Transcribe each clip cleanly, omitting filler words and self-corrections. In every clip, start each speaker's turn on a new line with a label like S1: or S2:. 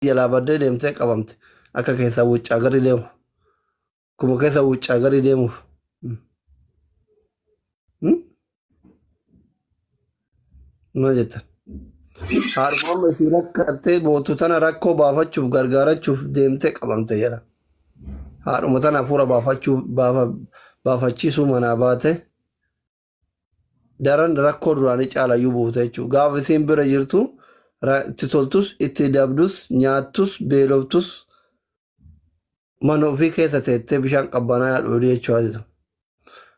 S1: jalaa baddee deemtee qabamte. Akka keessaa wuccaa gadi deemu. Akkuma keessa wuccaa gadi deemuuf. Maal jettan? Haadhuma amma isii rakkattee bootu tana rakkoo baafachuuf gargaarachuuf deemtee qabamte jedha. Haadhuma tana hafuura baafachuuf baafachiisuu manaa baate daran rakkoo duraanii caalayyuu buute jechuudha. Gaafa isiin bira jirtu itti toltus, itti dabdus, nyaattus, beeloftus mana ofii keessa teettee bishaan qabbanaa dhuudhi jechuudha.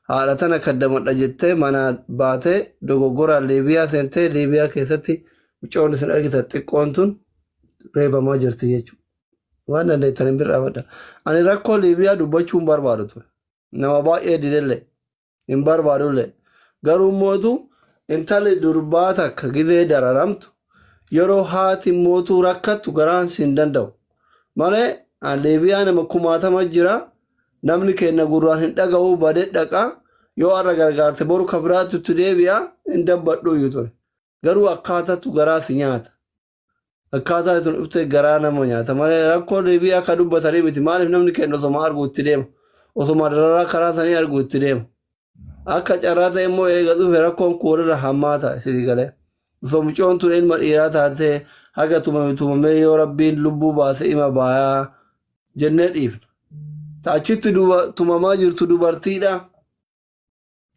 S1: Haadha tana kaddamadha jettee mana baatee dogoggoraan Liibiyaa seentee Liibiyaa keessatti mucoon isin argitan xiqqoon tun reebamaa jirti jechuudha. Waan dandeettan hin birraafadha. Ani rakkoo Liibiyaa dubbachuu hin barbaadu ture. Nama baay'ee didellee hin barbaadullee. Garuu mootu intalli durbaa takka gizee dararamtu yeroo haati mootuu rakkattu garaan si hin danda'u. Malee Liibiyaa nama kumaatama jira. Namni keenya gurraan hin dhaga'u badee dhaqa. Yoo har'a gargaarte boru ka biraatti itti deebi'a hin dabbadhu iyyuu ture. Garuu akkaataatu garaa si nyaata. Akkaataa itti dhufte garaa nama nyaata. Malee rakkoo Liibiyaa akka dubbatanii miti. Maaliif namni keenya osoma argu itti deema? Osoma dararaa karaa sanii argu itti deema. Akka carraa ta'e immoo eega dhufe rakkoon kun walirra hammaata isinii galee. Osoo mucoon tun ilma dhiiraa taatee haga tumame tumamee yoo rabbiin lubbuu baase ima baayaa jennee dhiifna. Achitti tumamaa jirtu dubartiidha.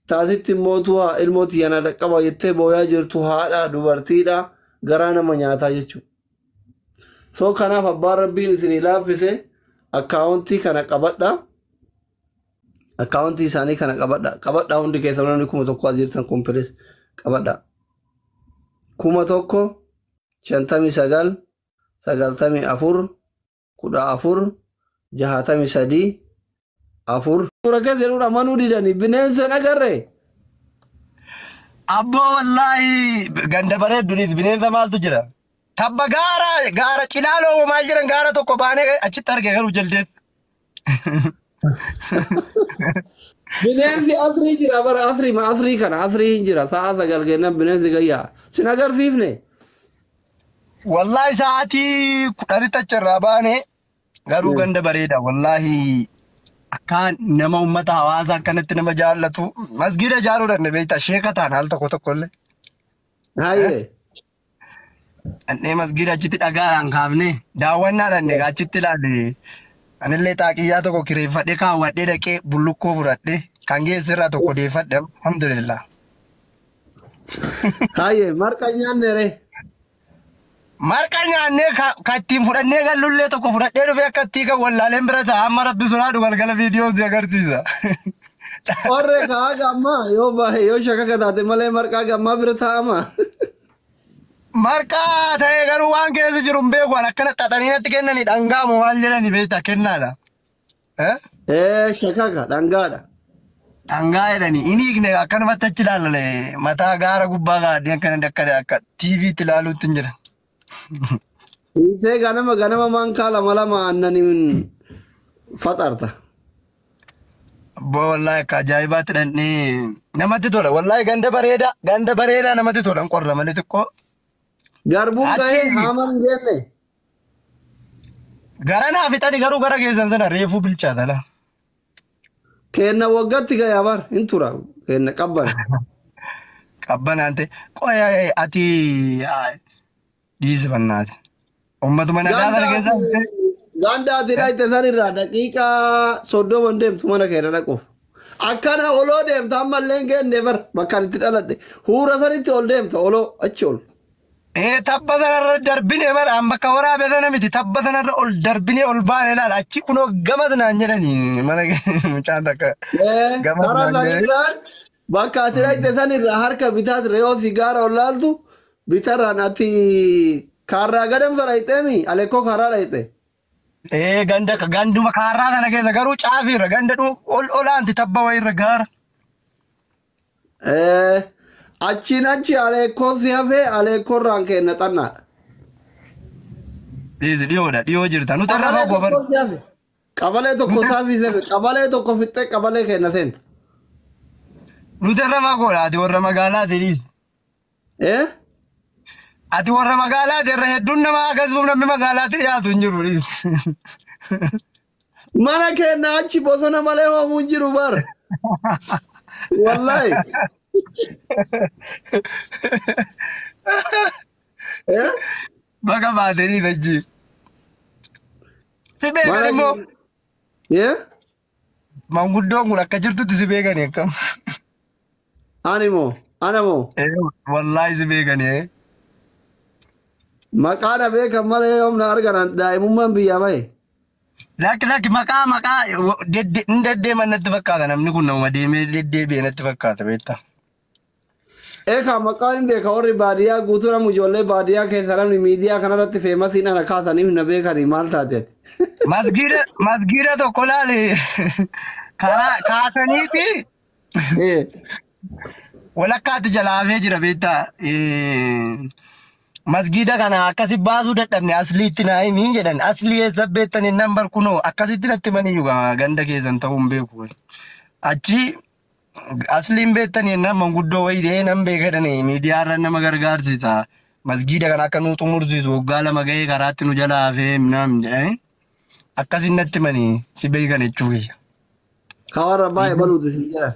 S1: Taasitti immoo ilmoo tiyyana dhaqqaba jettee booyaa jirtu haadha dubartiidha. Garaa nama nyaataa jechuudha. So kanaaf abbaan rabbiin isinii laaffise akkaawuntii kana qabadha. Akkaawuntii isaanii kana qabadha. Qabadha hundi keessan namni 1000 as jirtan kun pilis qabadha. 1000 59 94 14 63 4. Suura keessa jedhuun amanuu didanii bineensa hin agarree?
S2: Abboo wallaahi ganda bareedduunis bineensa maaltu jira? Tabba gaara gaara cilaaloo maal jiran gaara tokko baanee achitti arge garuu jaldeet.
S1: Bineensi asrii jira bara asrii ma asrii kana asrii hin jira sa'a 9 kennan bineensi gayyaa sin agarsiifne.
S2: Wallaahi sa'aatii 10tti achirraa baane garuu ganda bareeda wallaahi akkaan nama uummata hawaasa akkanatti nama jaallatu masgiida ijaaruu danda'e beektaa sheeka ta'an haal tokko tokko illee.
S1: Hayyee.
S2: Dhannee masgiida achitti dhagaadhaan kaafne daawwannaa dhannee achitti ilaalle. Anillee xaaqiyyaa tokko kireeffadhee kaawwadhee dhaqee bullukkoo fudhadhee kan geessirraa tokko deeffadhe alhamdulillah.
S1: Hayyee marqa nyaanne ree.
S2: Marqa nyaannee ka ittiin fudhannee gallullee tokko fudhadhee dhufee akka ittiin kan wallaaleen bira ta'a amma rabbi sodaadhu galgala viidiyoo si agarsiisa.
S1: Warree kaa gammaa yoo bahe yoo shakaka taate malee marqaa gammaa bira taa'ama.
S2: Marqaa ta'ee garuu waan keessa jiru hin beeku akkana xaxanii natti kennanii dhangaamu maal jedhani beektaa kennaadha.
S1: Ee shakaka dhangaadha.
S2: Dhangaa jedhanii inni hiikne akkanumatti achi ilaalale mataa gaara gubbaa kaadhee akkana akka akka TV'tti ilaaluutti hin jira.
S1: Hiitee ganama ganama maankaa lama lama aannaniin faxarta.
S2: Abboo wallaahi akka ajaa'ibaatti dhandhee namatti tola wallaahi ganda bareedaa ganda bareedaa namatti tola hin qorra malee xiqqoo.
S1: Garbuun gahee haaman hin geenne.
S2: Gara naa fixani garuu gara keessan sana reefuu bilchaata laa.
S1: Kenna waggaatti gayaa bar hin tura kenna qabbana.
S2: Qabbanaan ta'e qoya ati dhiisifannaati. Uummatuma nagaa sana keessa.
S1: Ganda ati dhayite sanirraa daqiiqaa 30 deemtu mana keenya dhaquuf. Akkana oloo deemta ammallee hin geenne bar bakka itti dhaladhe. Huura sanitti ol deemta oloo achi ol.
S2: Tabba sanarra darbine bara an bakka waraabee sana miti tabba sanarra ol darbine ol baane laala achi kunoo gamas naan jedhani mana mucaan takka gamas
S1: Karaa
S2: naan jedhani.
S1: sanirraan bakka ati dhayite sanirraa harka bitaatti yoo si gaara ol laaltu bitarraan ati kaarraa gadamsa dhayiteemi alekkoo kaarraa dhayite.
S2: Ganda ganduma kaarraa sana keessa garuu caafiirra ganda ol olaanti tabba wayiirra gaara.
S1: Achiin achi aleekkoon si hafee aleekkoorraan kenna xannaadha.
S2: Dhiisi dhiyoodha dhiyoo jirta nuti irra
S1: Qabalee
S2: fagoo bara.
S1: tokko si hafe. Qabalee tokko saafii si hafe. Qabalee tokko fixxee qabalee kenna seenta.
S2: Nuti irra fagoodha ati warra magaalaati dhiisi. Ati warra magaalaati irra hedduun nama akkasumas namni magaalaatti dhiyaatu hin jiru.
S1: Mana keenya achi bosona malee hoomuu hin jiru bar. Wallahi. Eh?
S2: Baga baatanii achi. Si beekan
S1: Mana
S2: immoo
S1: Yeah?
S2: manguddoon kun akka jirtutti si beekani akkam.
S1: Ani moo? Ana moo?
S2: Wallaahi si beekani.
S1: Maqaa na beekan malee yoom na argan daa'imummaan biyyaa bahe.
S2: Lakki lakki maqaa maqaa hin deddeeman natti fakkaata namni kun nama deemee deddeebi'e natti fakkaata beektaa.
S1: Eekaa maqaa hin beeka warri baadiyyaa guutuu namu ijoollee baadiyyaa keessa namni miidiyaa kanarratti feemasiin ana kaasaniif na beekanii maal taate?
S2: Masgiida masgiida tokko laali karaa kaasaniiti walakkaatti jalaa hafee jira beektaa. Masgiida kana akkasi baasuu dadhabne asliitti naa himii jedhan aslii eessa beektan innaan bar kunoo akkasitti natti himaniyyuu ganda keessan ta'uu hin beeku. Achi asliin beektan jennaan manguddoo wayii ta'ee nan beeka jedhanii miidiyaarra nama gargaarsiisa. Masgiida kana akka nu xumursiisu waggaa 2 ga'ee karaatti nu jalaa hafee naam jedhanii akkasin natti himanii si beekan jechuu kiyya.
S1: Ka warra baay'ee baluuti si jedhan.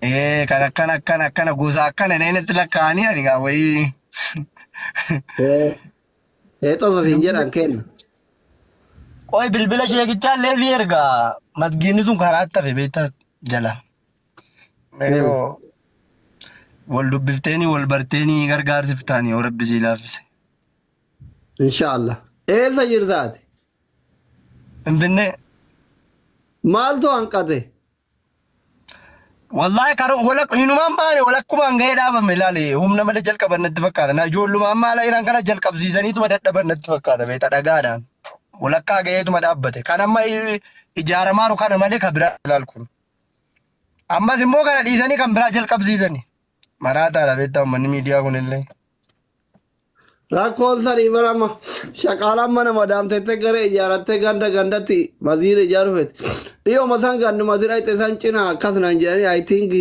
S2: Ee kan akkana akkana akkana gosa akkana natti lakkaa'anii ani gaa wayii.
S1: Ee xosa siin jedhan kenna.
S2: Qoy bilbila sheekichaa illee fi ergaa masgiidni sun karaatti hafe beektaa jala. Yoo wal dubbifteeni wal barteeni gargaarsiftaani yoo rabbi sii laaffise.
S1: Inshaallah. Eessa jirtaati?
S2: Finfinnee.
S1: Maaltu hanqate?
S2: Wallaahi karoo walak hinumaan baane walakkumaan ga'ee dhaabame ilaali humna malee jalqaban natti fakkaata. Na ijoolluma amma haala jiran kana jalqabsiisaniituma dadhaban natti fakkaata beektaa dhagaadhaan. Walakkaa ga'eetuma dhaabbate. Kan amma ijaaramaa kana malee kan biraa ilaal kun. Ammas immoo kana dhiisanii kan biraa jalqabsiisani. Maraataadha beektaa uummanni miidiyaa kunillee.
S1: Rakkoon sanii barama shaqaalaan mana madaamtettee gara ijaarattee ganda gandatti masgiida ijaaruu feete. Dhiyooma san ganduma dhaqxe san cinaa akkas naan jedhanii I think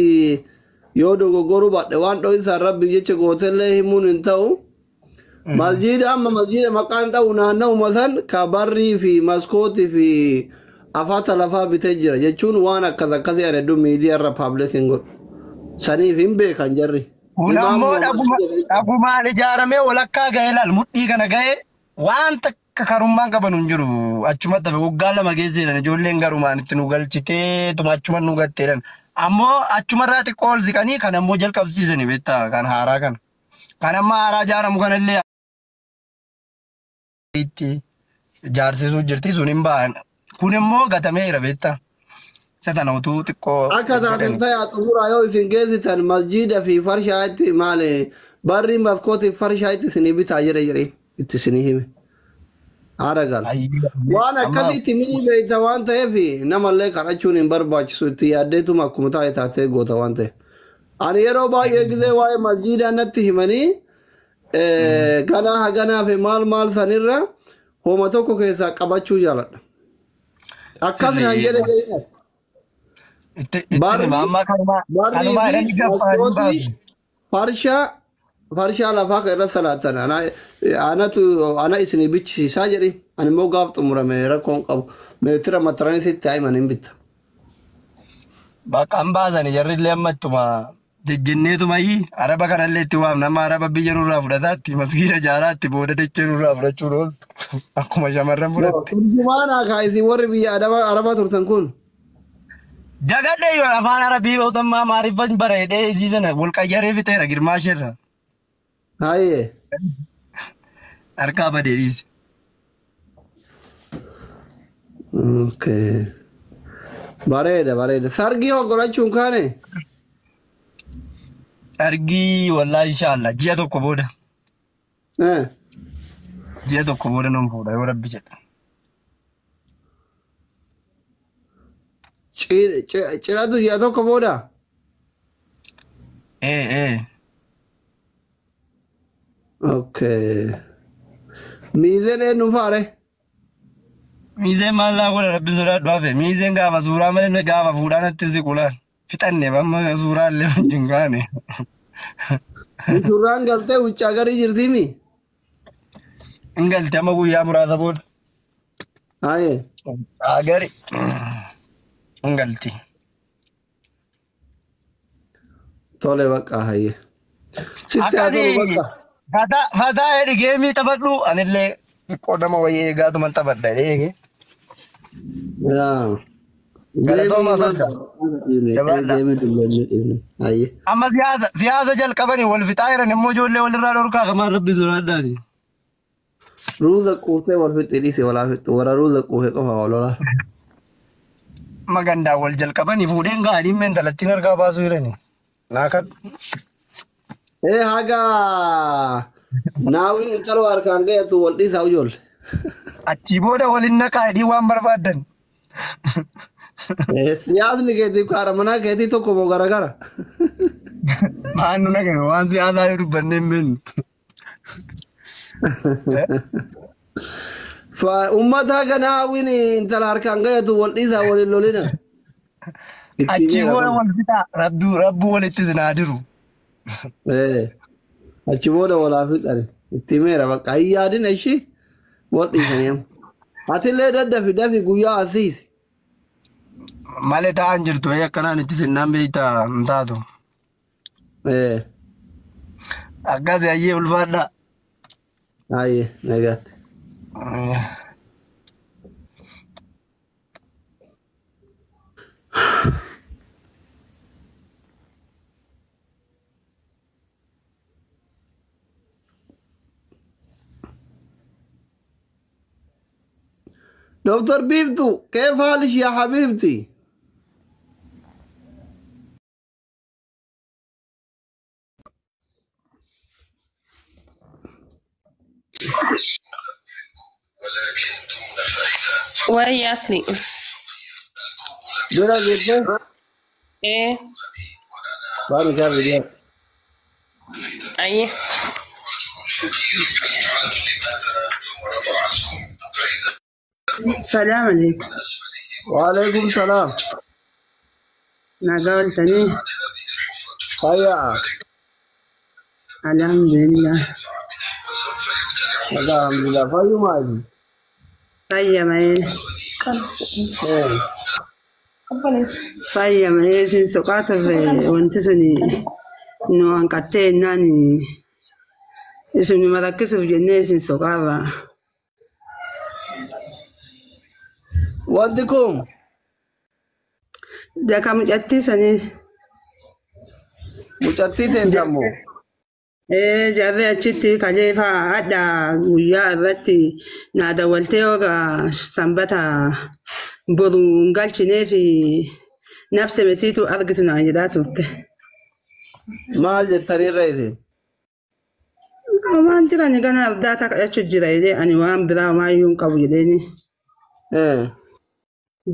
S1: yoo dogoggoruu baadhe waan dho'insaan rabbi jecha gootellee himuun hin ta'u. Masjiida amma masjiida maqaan dha'u naanna'uma san ka barrii fi maskootii fi afata lafaa bitee jira jechuun waan akkas akkasii ani hedduu miidiyaa irra public hin godhu. Saniif hin beekan jarri.
S2: Kun ammoo dhagumaan ijaaramee walakkaa ga'ee laal mudhii kana ga'ee waan takka karummaan qaban hin jiru. Achumatti hafe waggaa 2 keessa jedhan ijoolleen garumaan itti nu galchitee tuma achuma nu gatteedhan. Ammoo achumarraa xiqqoo ol siqanii kan ammoo jalqabsiisani beektaa kan haaraa kana. Kan amma haaraa ijaaramu kanallee itti ijaarsisuu jirti sun hin ba'an. Kun immoo gatameera beektaa. Isa kana utuu xiqqoo
S1: Akka taateen ta'aa xumuraa yoo isin geessitan masjiida fi farshaa itti maali barri maskootii farshaa itti isinii bitaa jedhe jedhe itti isinii hime. Haara gala. Waan akkasitti mini beekta waan ta'eef namallee kadhachuun hin barbaachisu itti yaaddeetuma akkuma taa'e taatee goota waan ta'eef. Ani yeroo baay'ee gisee waa'ee masjiidaa natti himanii ganaa haganaa fi maal maal sanirra homa tokko keessaa qabachuu jaaladha. Akkas naan jedhe jedhe.
S2: Itti hima amma kanumaa
S1: Barrii
S2: kanumaa
S1: fi
S2: jedhanii gaffaan hin
S1: maskootii
S2: baasu.
S1: farshaa farshaa lafaa kan irra salaatan anatu ana isinii bichisiisaa jedhi ani immoo gaaf xumurame rakkoon qabu meetira mataranii sitti himan hin bitta.
S2: Bakka hin baasani jarri illee amma ittuma jejjenneetumayyii araba kanallee itti waamna amma araba biyya nurraa fudhataatti masgiida ijaaraatti booda dachee nurraa fudhachuun ooltu akkuma shamarran fudhatte.
S1: Turjumaanaa kaa isin warri biyya arabaa turtan kun.
S2: Dagadhee yoo afaan arabii mootummaa maariffan bareedee isii sana wal qayyaree fixeera girmaa isheerra.
S1: Hayyee.
S2: Harkaa badee dhiise.
S1: Okay. Bareeda bareeda. Sargii hoo godhachuun kaane?
S2: Sargii wallaahi inshaallah ji'a 1 booda. Ji'a 1 booda nan fuudha yoo rabbi jedha.
S1: Cidhatu ji'a 1 booda?
S2: Ee ee.
S1: Okay. Miizeen eenyu faare?
S2: Miizeen maal naa godha rabbi sodaadhu hafe miizeen gaafa suuraa malee gaafa fuudhaa natti siqu laal fixanne amma suuraa illee wajjin kaane.
S1: Suuraan galtee wuccaa garii jirtiimi?
S2: Hin galte amma guyyaa muraasa booda.
S1: Haye.
S2: Agari. Hin galti.
S1: Tole bakka haye. Sitti haa tolu
S2: Akkasii
S1: bakka.
S2: fataa jedhi geemii taphadhu anillee xiqqoo nama wayii eegaatuman taphadha eege.
S1: Yaa.
S2: Galatooma
S1: Geemii
S2: sodda. Jabaadha.
S1: Geemii dullannee dhiibne. Haye.
S2: Amma siyaasa jalqabanii wal fixaa jiran immoo ijoollee walirraa dhorkaa kamaan rabbi sodaadhaati.
S1: Ruuza quuftee wal fixxi dhiise walaa fixxu. Warra ruuza quufe qofa wal lolaa.
S2: Magandaan wal jalqabanii fuudheen ga'anii meentalachin harkaa baasuu jirani. Naa kan.
S1: Ee haga naawin intaloo harkaan ga'etu wal dhiisaa ijoollee.
S2: Achii booda waliin naqaa hidhii waan barbaaddan.
S1: Siyaasni keetiif kaara manaa keetii tokko moo garagara?
S2: Maan nu naqame waan siyaasaa yoo dubbannee hin beeknu.
S1: Uummata haga naawin intala harkaan ga'etu wal dhiisaa waliin lolina. Itti
S2: Achii
S1: himeera
S2: booda
S1: kun.
S2: wal fixaa rabbuu walitti sinaa diru.
S1: Achi booda walaa fixani. Itti himeera bakka hin yaadin ishii wal dhiisanii amma. Atillee daddafi dafi guyyaa asiisi.
S2: Malee taa'an jirtu akkanaan itti sinnaan beektaa hin taatu. Akkas ayyee ulfaadhaa.
S1: Haye nagaatti. دكتور بيبتو كيف حالك يا حبيبتي؟
S3: Wayi asli.
S1: Dura jirte?
S3: Ee,
S1: Baanu isaa viidiyoo.
S3: ayye.
S4: السلام عليكم.
S1: Waalaikum salaam.
S4: Nagaa oltanii?
S1: Fayyaa.
S4: Alhamdulillah.
S1: Alhamdulillah. Fayyumaa.
S4: Fayyamee. Fayyamee isin soqaa turre wanti suni nu hanqattee jennaan isinuma rakkisuuf jennee isin soqaarra.
S1: Wanti kun
S4: Daka mucattii sanii.
S1: Mucattii teessamoo?
S4: Ee jarri achitti kaleefa hadha guyyaa irratti naa dawwaltee yoga sanbata boru hin galchinee fi nafse mesiitu argitu naan jedhaa turte.
S1: Maal jettaniirra isin?
S4: Waan jiran gana ardaata kadhachuu jira jedhee ani waan biraa waayyuu hin qabu jedheeni.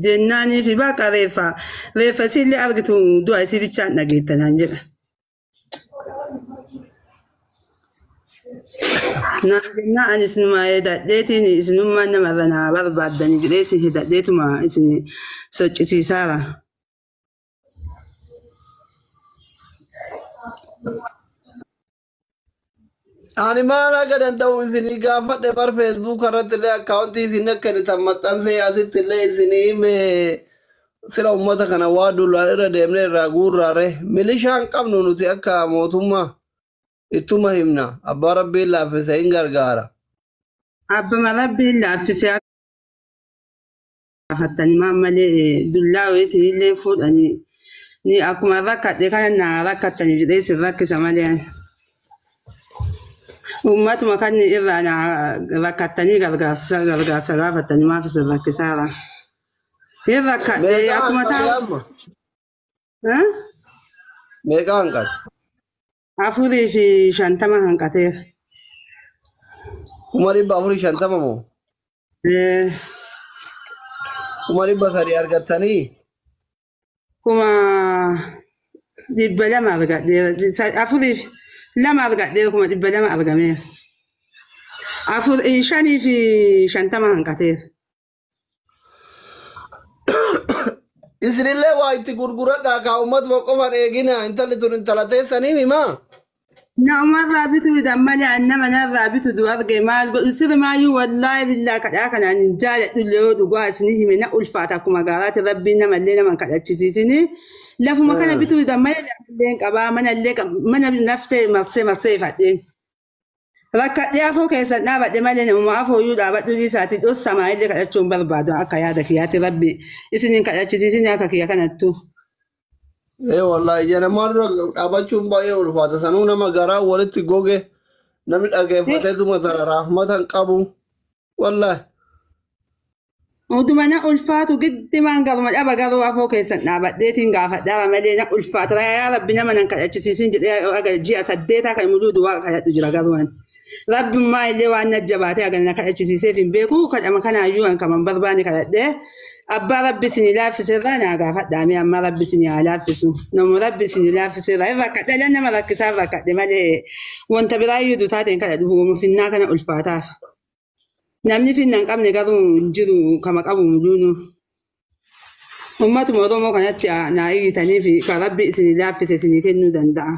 S4: Jennaanii fi baqa reeffa reeffa isiillee argitu du'a isii bichaan dhageetta naan jedha. Naan jennaan ani isinuma hidhadheetiin isinummaan namarra naa barbaaddanii jedhee isin hidhadheetuma isin sochisiisaara.
S1: Ani maal akka danda'u isinii gaafadhe bar Facebook irratti illee akkaawuntii isin akka inni maxxansee asitti illee isinii hime sila uummata kana waa dullaan irra deemnee irraa guurraare milishaan qabnu nuti akka mootummaa ittuma himna abbaa rabbiin laaffise hin gargaara.
S4: Abbuma rabbiin laaffisee akka gaafattanii maan malee dullaa wayiitiin illee fuudhanii ni akkuma rakkadhe kana naa rakkattanii jedhee isin rakkisa malee. Uummatuma kan irraa naa rakkattanii gargaarsa gargaarsa gaafattanii maaf isin rakkisaara. Hin rakkadhe
S1: Meeqa
S4: akkuma
S1: hanqate
S4: taa'u.
S1: amma? Meeqa hanqate?
S4: 450 hanqateera.
S1: 450,000 moo?
S4: Ee.
S1: 300,000 argattanii?
S4: 200,000 argadheera. 4 fi 2 argadheera 200,000 argameera. 4, 550 hanqateera.
S1: Isinillee waa itti gurguradhaa kaa uummatuma qofan eegina intalli tun intala teessanii himaa.
S4: Namarraa bituu malee nama narraa bitu du arge maal godhu sirmaayyuu wallaahi billaa kadhaa kanaan hin jaaladhu illee yoo dhugaa isinii hime na ulfaata akkuma gaaraatti rabbiin namallee nama hin kadhachisiisini. Lafuma kana bituu malee lafallee qabaa manallee mana naftee marsee marsee fadheen. Rakkadhee afoo keessan dhaabadhe malee namuma afooyyuu dhaabadhu dhiisaatii dhossamaa illee kadhachuun barbaadu akka yaada kiyyaatti rabbi isiniin kadhachisiisini akka kiyya kanattu.
S1: Ee wallaahi ija namaa dura dhaabachuun baay'ee ulfaata. Sanuu nama garaa walitti goge namni dhageeffateetuma tana raafmata hin qabu. Wallaahi.
S4: Utuma na ulfaatu giddimaan garuma dhaba garuu afoo keessan dhaabadheetiin gaafadhaa malee na ulfaata. Yaa Rabbi nama nan kadhachisiisin jedhee aga ji'a saddeetaa kan muluu waaqa kadhadhu jira garuu ani. Rabbimmaa illee waan na jabaatee aga na kadhachisiiseef hin beeku kadhama kanaayyuu an kaman barbaanne kadhadhee abbaa rabbi isinii laaffiseerraa naa gaafadhaa mee amma rabbi isinii haa laaffisu. Nama rabbi isinii laaffiseerraa irra rakkadhe dhala nama rakkisaa irra rakkadhe malee wanta biraayyuu dutaateen kadhadhu uuma finnaa kana ulfaataaf. Namni finna hin qabne garuu hin jiru kama qabu muluunu. Uummatuma Oromoo kanatti naa hiitanii fi kan rabbi isinii laaffise isinii kennuu danda'a.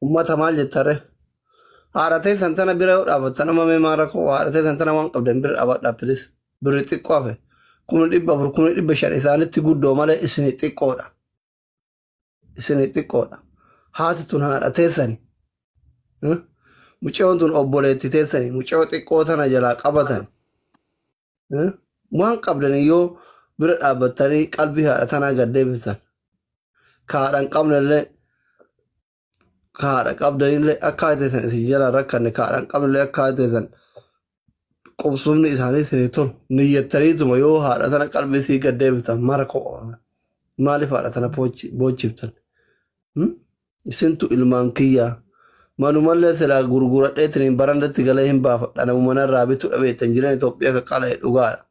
S1: Uummata maal jettare? Haadha san tana bira yoo dhaabattan amma mee maal rakkoo haadha san tana waan qabdan bira dhaabadhaa pilis. Birri xiqqoo hafe. 400,000 500,000 isaanitti guddoo malee isinii xiqqoodha. Isinii xiqqoodha. Haati tun haadha teessani. Mucayyoon tun obboleetti teessani. Mucayyoo xiqqoo tana jalaa qabatan. Waan qabdan yoo bira dhaabbattanii qalbii haadha tanaa gad deebisan. Ka haadha hin qabnellee ka haadha qabdanillee akka haati teessan isin jalaa rakkanne ka haadha hin qabnellee akka haati teessan qubsumni isaanii isinii tolu niyyattaniituma yoo haadha tana qalbii isii gad deebisan mara qo'ame. Maaliif haadha tana boochiftan? Isintu ilmaan kiyyaa. Manumallee silaa gurguradheetiin barandatti galee hin baafadha. Namuma narraa bitu dhabeettan jiran Itoophiyaa qaqqala'e dhugaadha.